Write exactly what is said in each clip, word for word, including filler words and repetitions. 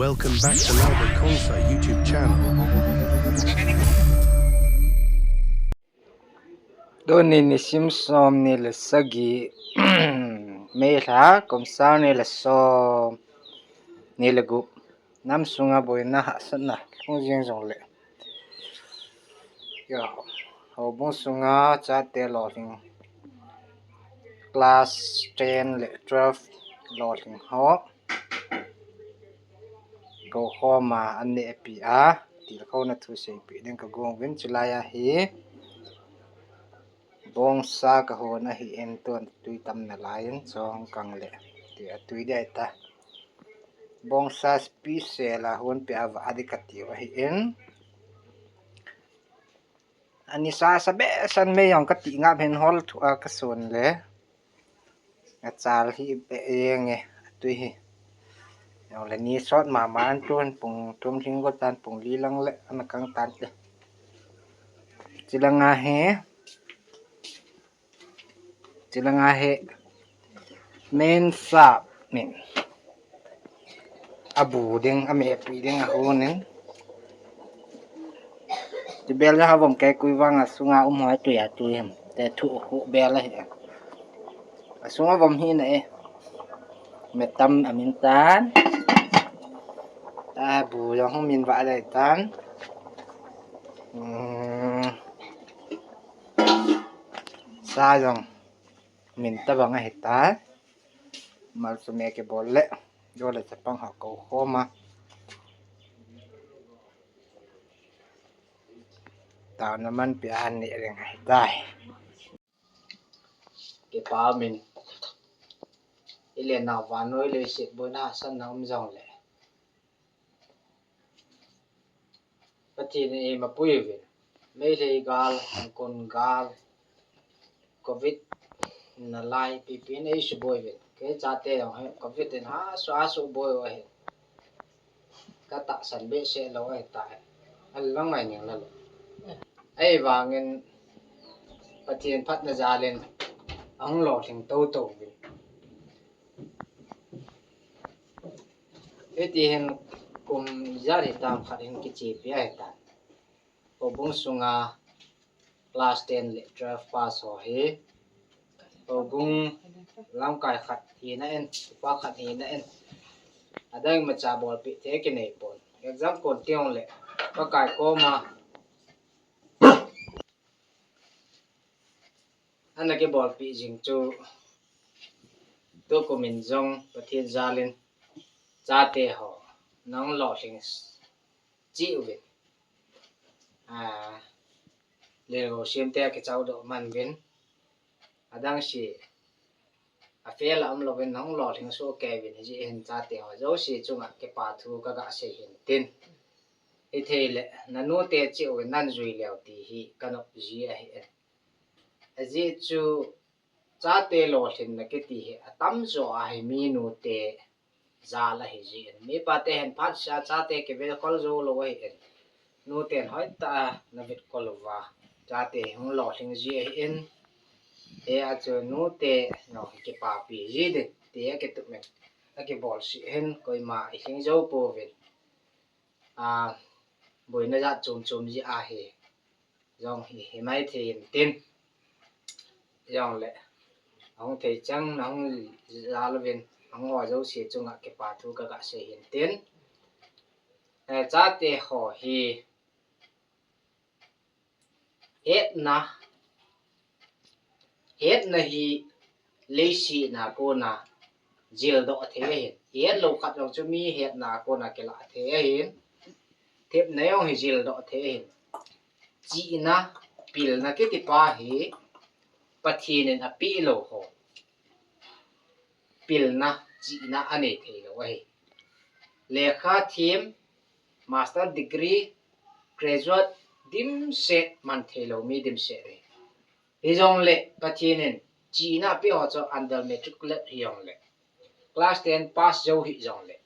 Welcome back to Lalbert Khonsa YouTube channel. Tuni nisim somni le sagi, May lha, kum sang ni le somni le gup. Nam sunga boina hahsatna lhung jing jongle, yo, houbung sunga chate lolhing, class ten le twelve lolhing ho, kou khoma an nehpi a, tilkhouna thu seipeh ding kagong uvin, chulai a hi bongsa kahon ahin, tun tui tam nalai in, chong kang le, tui a tui ding ahitai. Bongsa special a hon peh a vah ding katiu ahin. Ani sa sa behseh in, May jong kati ngap hin, hol thu a kasun le. Achal hi be jeng e, atui hi. Jongle ni sot mama in, tun pung thum lhing go tan, pung li lang le ana kang tan te. Chilanga hi, chilanga hi, main sap min. Abu ding, amepi ding, ahon in. Ti bel ja ha vom kei kui vang a sunga um hoi tui a tui hem. Te thu khu bel ahi. Asunga vom hi na e. Metam amin tan. Ta bu jong hung min vah dai tan. Hmm. Sa jong min tabang ahitai. Malsum e kibol le, jo le chapang ho kou khoma. Taona man peh a neh ding ahitai. Kipa min. Ile nau vannoi leiset boina hahsatna um jongle, Pathen in eima pui uvin. Meitei gal, Angkon gal, Covid nalai pipi in eisuboi uvin. Kei chate jong hi Covid in hasuh hasuh boi u ahi. Katahsan behseh lou ahitai. Alang ngai ning la lou. Ahivangin Pathen phatna jal in ahung lolhing toto uvin. Hiti hin kum ijat hitam khat hin kichepi ahitan. Houbung sunga class ten le twelve pass ho hi, houbung lamkai khat hina in, upa khat hina in, adang imacha bolpeh thei kinei pon. Exam kon teng le, Pakai koma ana kibolpeh jing chu, tukum in jong Pathen jal in chate ho nahung lolhing cheh uvin. A, lelgou semte akichaudoh man uvin. Adang se, a fail a umlouvin nahung lolhing soh kei uvin, hijeh hin chate ho jouse chunga kipa thu kaga sei hin tin. Hithei le, nanute cheh uvin nan jui leu ti hi kanop ji ahi e. Ajeh chu chate lolhinna kiti hi atamjo a hi minute jal ahi jin. Mipate hin phatseh a chate kivetkol jou lou ahi in. Nuten hoitah a navetkol uva, chate hung lolhing ji ahi in. Hia chu nute jong hi kipapi ji ding ti akitup in, akibolseh hin koima ilhing jou pouvin. A, boina jat chom chom ji ahi. Jong hi, hi maithei in tin. Jongle, ahung thei chang nahung jal uvin, ahung ho jouse chunga kipa thu kaga sei hin tin. Eh, chate ho hi, hetna, hetna hi leiset a kona jildoh thei ahin. Hetlou khat jong chu mi hetna a kona kilah thei ahin. Thepna jong hi jildoh thei ahin. Chihna, pilna kiti pa hi Pathen in apeh lou ho. Pilna, chihna anei thei lou ahi. Lekha them, master degree, graduate dimset man thei lou mi dimset ahi. Hijongle Pathen in chihna apeh ho chu under matriculate hijongle, class ten pass jou hijongle,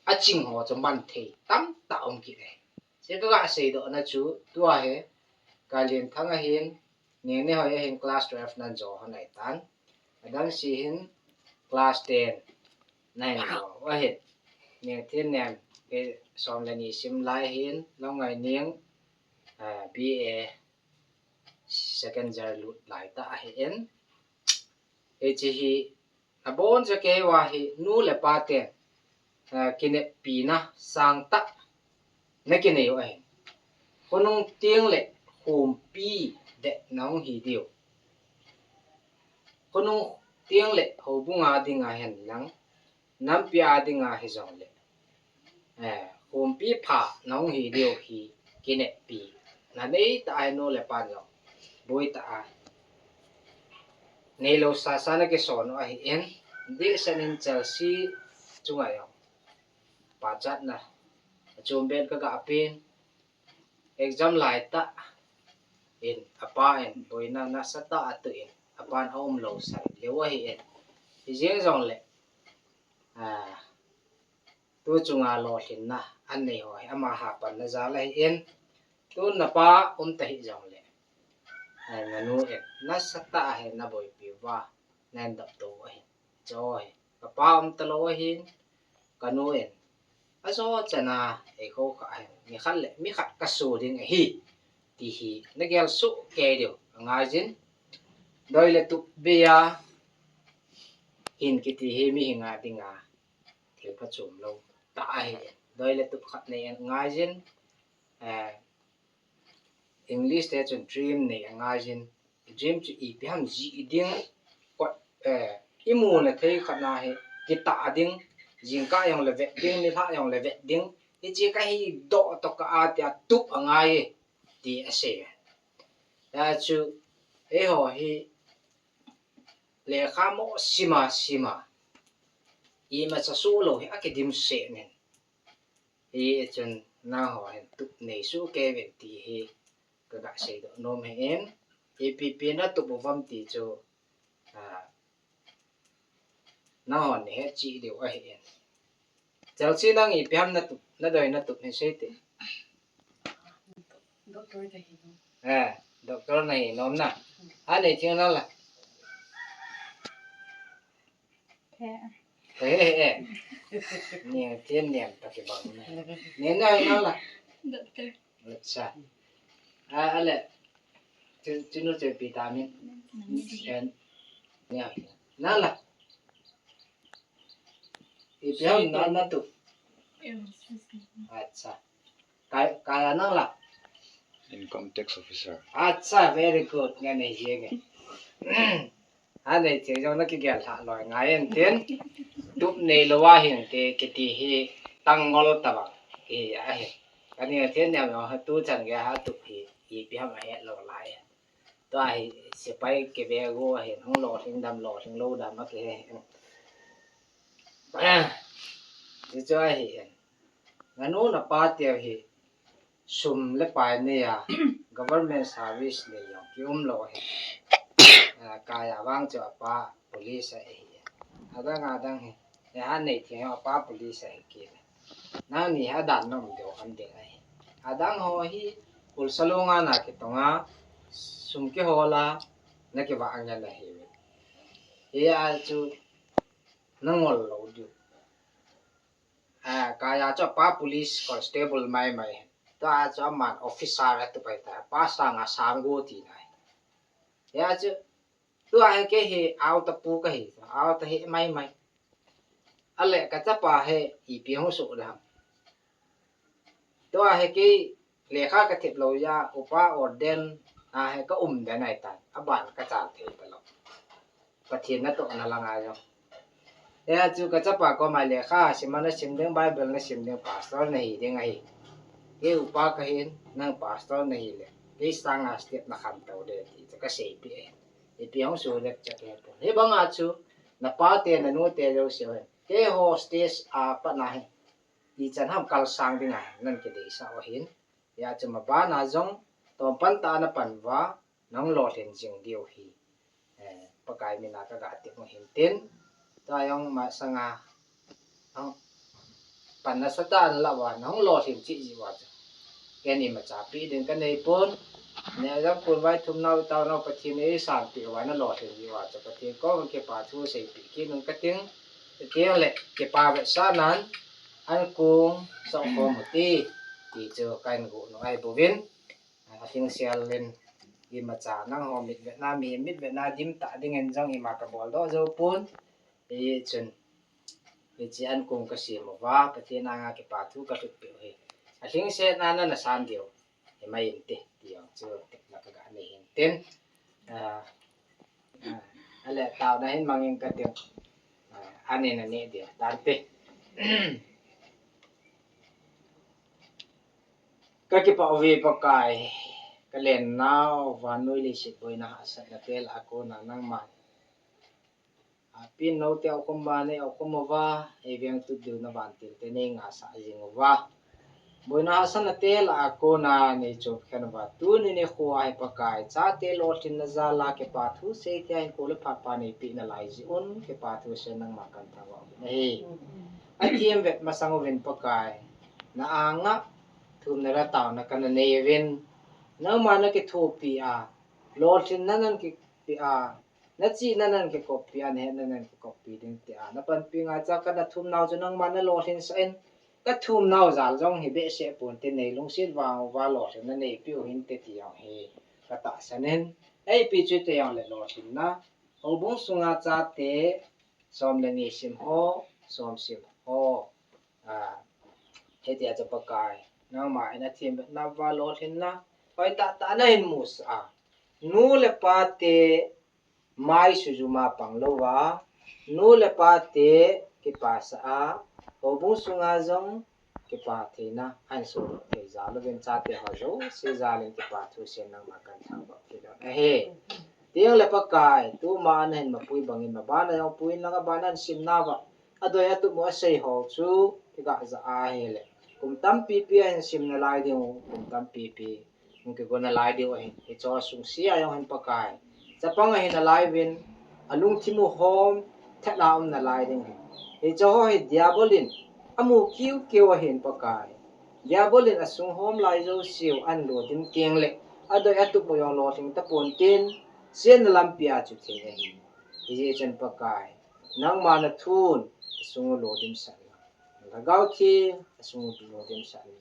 aching ho chu man thei tamtah um kit ahi. Hiche kaga seidohna chu tua hi, Kailenthang ahin, Nengnehoi ahin class twelve nahin jo ho ahitan. Adang se hin class ten nahin jo ho ahin. Ningthin Niam, eh, som le ni sim lai hin, Longngai Ning, ah, B A second year lut lai ta ahin. Hiche hi, abon cha kei va hi, nu le pa te, ah, kineppi na sang ta, na kinei u ahi. Khonung teng le, khompi det na hung hi diu. Khonung teng le, houbung a ding a hen lang, nampi a ding a hi jong le, eh, khompi pha na hung hi diu hi kineppi na nei ta ahi nu le pa jong. Boi ta a. Nei lo sa sa na kisei u ahin, dihset in Chelsea chunga jong pachatna achom ben ka ga pen. Exam lai ta in, apa in boina nasa ta atu in, apan aum lo sai leu ahin. Hijeng jong le, ah, tu chunga lolhinna anei ho hi, ama hapan na jal ahin. Tu na pa um ta hi jong le, ah, na nu in nasa ta ahi na boipi uva, na en dap to ahi. Cho hi, ka pa um ta lo ahin, ka nu in, ajo chana, ei kho kha ahin, mi khat le, mi khat ka su ding ahi, ti hi, na gel su kei diu, angai jin, doi le tup bia, hin kiti hi mi hinga dinga, thil phachom lo, ta ahi, doi le tup khat nei angai jin, eh, English te chun dream nei angai jin, dream chu ipi ham ji i ding, kot, eh, i mu na thei khat na hi, kita ding, jingkah jong le vet ding, nilhah jong le vet ding, hiche ka hi doh to ka a tia tup angai e, ti asei. Hia chu, eiho hi, lekha mo sima sima, imacha su lo hi akidim se nin. Hichun nangho hin tup nei su kei uvin ti hi ka ga seidoh nom ahin, ipi pi na tup uvam ti chu, ah, nangho nahet cheh diu ahin. Chelsea nang ipi ham na tup, na doi na tup hi sei te. Doctor ka hi nom. Eh, doctor na hi nom na. Anei thing nang la. Eh, eh, eh. Ningthin Niam toh kibang na. Nei na hi nang la. Doctor. Acha. Ah, ale. Chu, chunu chu ipi ta min. Nang. Eh, nang la. Ipi ham na, na tup. Acha. Koi, koi a nang la. Income tax officer. Acha, very good. Ngai nei hi nge. Anei thei jong na kigel lha loi ngai en tin. Tup nei lou a hin te kiti hi tangol tabang hi ahi. Ka Ningthin Niam jong tu chan gei a tup hi ipi ham ahet lou lai. Tua hi sepai kibeh go ahin, hung lolhing dam, lolhing lou dam a kihe. Hichu ahi. Na nu na pa teu hi sum le pai nei a, government service nei jong kium lou ahi. Ah, koi a vang chu apa police ahi. Adang adang hi. Nei ha nei thei apa police ahi kit. Nangni hi adan nom deu ham ding ahi. Adang ho hi ulsa longa na kitong a, sum kihol a, na kivah ngen ahi. Hia chu na ngol lou diu. Ah, koi a chu apa police constable mai mai. Tua chu aman officer a tu pai ta, apa sanga sang go ti nai. Hia chu Tua hi kei hi auto pu ka hi, auto hi mai mai. Ale ka chapa hi ipi hung soh dam. Tua hi kei lekha ka thep lou a, upa ordain a hi ka um den ahi tan, aban ka chal thei ta lou. Pathen natohna langa jong. Hia chu ka chapa koma lekha sim a na sim ding, Bible na sim ding, pastor na hi ding ahi. Kei upa ka hin, nang pastor na hi le, kei sanga step na khantou de ti chu ka seipeh ahi. Ipi hung soh dep chet he pon. Hibang a chu, na pa te, na nu te jouse hin. Keiho stage a pat na hi. Ichan ham kalsang ding a, nan kideisah u ahin. Hia chu ma bana jong, tom pan ta na pan uva, nang lolhin jing diu hi. Eh, Pakai mina ka ga tep u hin tin. Tua jong masanga, Nang pan nasatah a na lah uva, nahung lolhin cheh jeh uva chu. Ken imacha peh ding ka nei pon. Neh jong kun vai thum nau tao nau Pathen in eisanpeh uva na lolhin jeh uva chu. Pathen koma kipa thu seipeh kit nung ka ting. Pathen le kipa vetsahnan. An kong, song kong mu ti, ti chu kahin gu nu ahi bouvin. Alhing sel in, imacha nangho mitvetna, mi mitvetna dimtah dingin jong ima kabol doh jou pon. Hichun, hiche an kong kasem uva, Pathen anga kipa thu kalhut peh u hi. Alhing sel na na nasan diu. Himai inte, ti jong chu, tepna kaga nei hin tin. Ah, ah, ale taona hin mangin kati. Ah, ani na ne dia, tante. Kakipah uve Pakai, kalen nau, vannoi leiset boina hahsatna te lah a kona nangman Api nou te akhum uva, nei akhum uva, ei veng tut diu na vantil te nei ngahsah jing uva. Boina hahsatna te lah a kona nei chop khen uva. Tuni nikho a hi Pakai, chate lolhinna jal a kipa thu sei tia hinkho le phat pa nei peh nalai jeh un, kipa thu sei nangma kahin thangvah uvin ahi. Athem vet masang uvin Pakai, na anga thumna le taona kana nei uvin, nangma na kithopi a, lolhinna nan kipeh a, nachihna nan kikoppi a, nahetna nan kikoppi ding tia na panpi ngaicha kana thum nau chu nangma na lolhin sah in, kathum nau jal jong hi behseh pon te, nei lungset vang uva lolhinna nei peh u hinte ti jong hi katahsan in, eipi chu te jong le lolhinna, houbung sunga chate, som le ni sim ho, som sim ho, ah, hitia chu Pakai, nangma in athem vet nau va lolhinna, hoi tahtah nahin musah a, nu le pa te, mai sujuma pang louva, nu le pa te kipasah a, houbung sunga jong kipa theina ahin sodoh thei jal uvin chate ho jouse jal in kipa thu sei nangma kahin thangvah kit un ahi. Teng le Pakai, tuma nahin mapui bangin mabana jong pui in lang abana nahin sim nauva, adoi atup u asei ho chu iga ja ahile, kum tampi pi ahin sim nalai diu, kum tampi pi hung kigo nalai diu ahin, hicho sungse a jong hin Pakai, chapang ahi nalai uvin, alungthim u hom thet a um nalai ding ahi. Hicho ho hi Diabol in amu kiu kiu ahin Pakai, Diabol in asung hom lai jouse u ahin lodim teng le, adoi atup u jong lolhing tapon tin, senna lampi a chu thei ahi. Hijeh chun Pakai, nangma na thun asung u lodimsah in, Lhagao Theng asung u lodimsah in,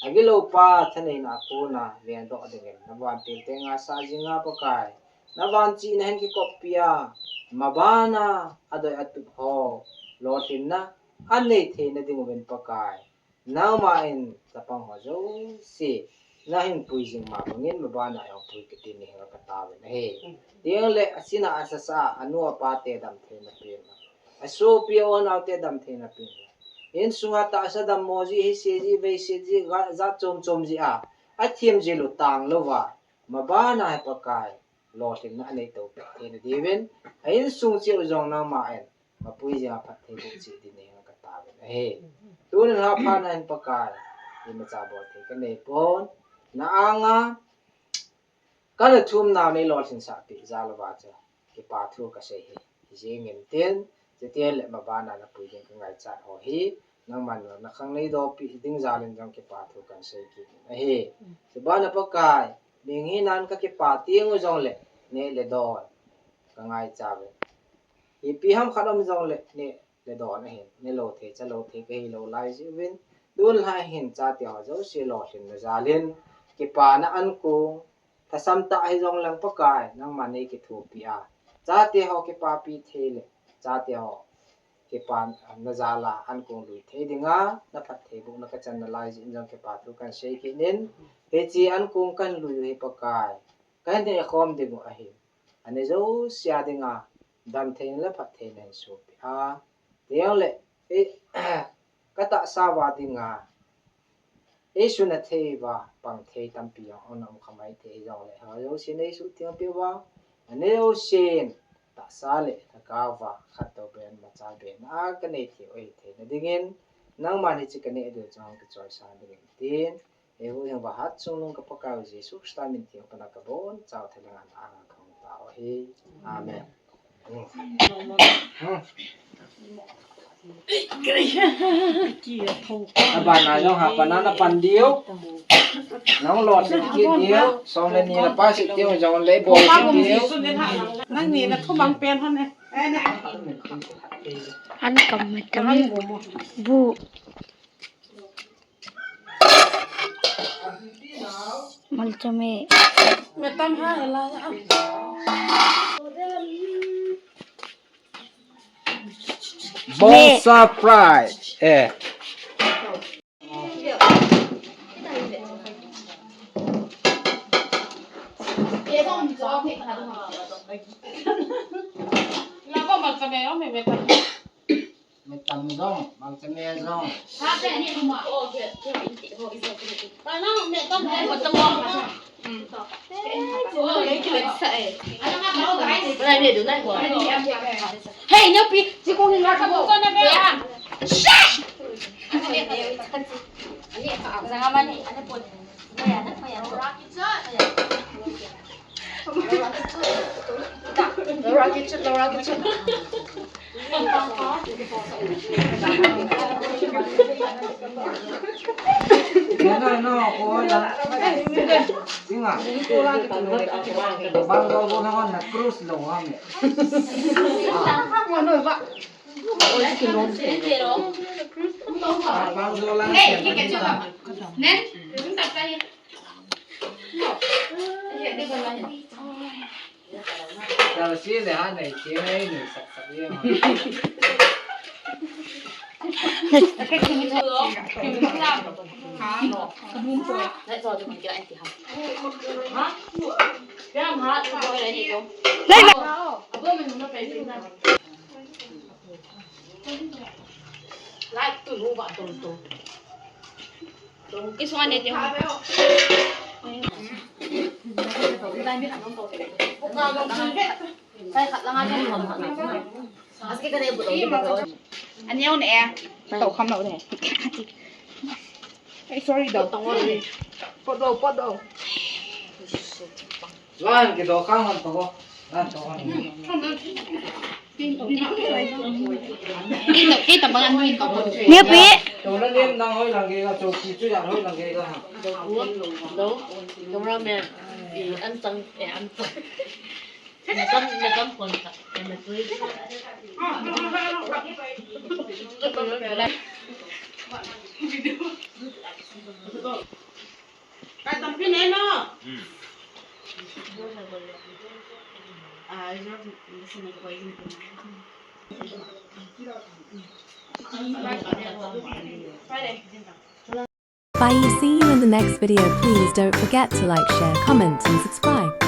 agilou pa thaneina a kona vengdoh dingin na vantil te ngahsah jing a Pakai, na vanchihna hin kikoppi a, mabana adoi atup ho lolhinna anei theina ding uvin Pakai, nangma in chapang ho jouse nahin pui jing ma bangin mabana jong pui kit in nei hinga katao uvin ahi. Teng le asin a asasa a, anu apa te damtheina pen, asopi a u anao te damtheina pen, insunga tahsa dammo jeh, hise jeh, veise jeh, jat chom chom jeh a athem jil u tang louva, mabana hi Pakai, lolhinna anei to peh theina diuvin, a insung cheh u jong nangma in mapui jing a phatthei boh cheh ding nei hinga katao uvin ahi. Tunin hapha na hin Pakai, imacha bol thei kanei pon, na anga kana thum nau nei lolhin sah peh jal uva chu kipa thu kasei hi, hijeng in tin, chuteng le mabana na pui ding kangaichat ho hi, nangman na khangnei doh peh ding jal in jong kipa thu kahin sei kit in ahi. Chubana Pakai, mihing hina in kakipa teng u jong le, neh le don kangaicha uve. Ipi ham khat um jong le, neh le don ahin, ne lou thei, cha lou thei kahi lou lai jeh uvin, tun lhai hin chate ho jouse lolhinna jal in, kipana an kong, thasam tah hijong leng Pakai, nangman nei kithopi a, chate ho kipapi thei le, chate ho kipana jal a an kong lui thei dinga na phatthei bohna kachan nalai jeh in jong kipa thu kahin sei kit in, hiche an kong kahin lui u hi Pakai, kahin neh khom ding u ahi. Ani jouse a dinga damtheina le phattheina hin sopi a, teng le, ei, katahsa uva dinga, ei suna thei uva pang thei tampi jong ana um kha mai thei jong le, ho jouse nei suhtheng peh uva, ani jousen tahsa le lhagao uva khat to ben machal ben a kanei thei u ahi theina dingin, nangman hiche kaneh diu chu hung kichoisang dingin tin, eiho jong vahat chungnung ka Pakai u Jesu Christa min theng pana kabonchauva thalheng a na anga kahung tao u ahi. Amen. Abana jong hapana na pan diu. Nang lolhin kit diu. Som le ni na pass diu jong le bol kit diu. Nangni na thumang pen hon e. An kam me tam bu. Malcha me. Metam ha la ya. Bong sa fry. Eh. Metam jong, malcha me jong. Hey, nyopi, si kong ni nga ka mo. Laura kichut, Laura kichut. Ina, ina, ko la. Singa. Bang ko na na cruise lo ha me. Bang ko la. Nen. Chelsea le ha nei che nei nei sak sak ye ma. Like tu nu ba tum tum. Kisuan ne tio. Aneo ne. Tau kham lo de. Hey, sorry do. Pot do, pot do. Lan ki do khang han to. Lan to han. Kita, kita bangan ni. Ni pi. To na nin nang hoi lang ge ga cho ki chu ya hoi lang ge ga ha. Do, do, do ra me. I an chang, e an chang. Me kam, me kam kon ka. Me tui. Ka tampi ne no. Bye, see you in the next video. Please don't forget to like, share, comment and subscribe.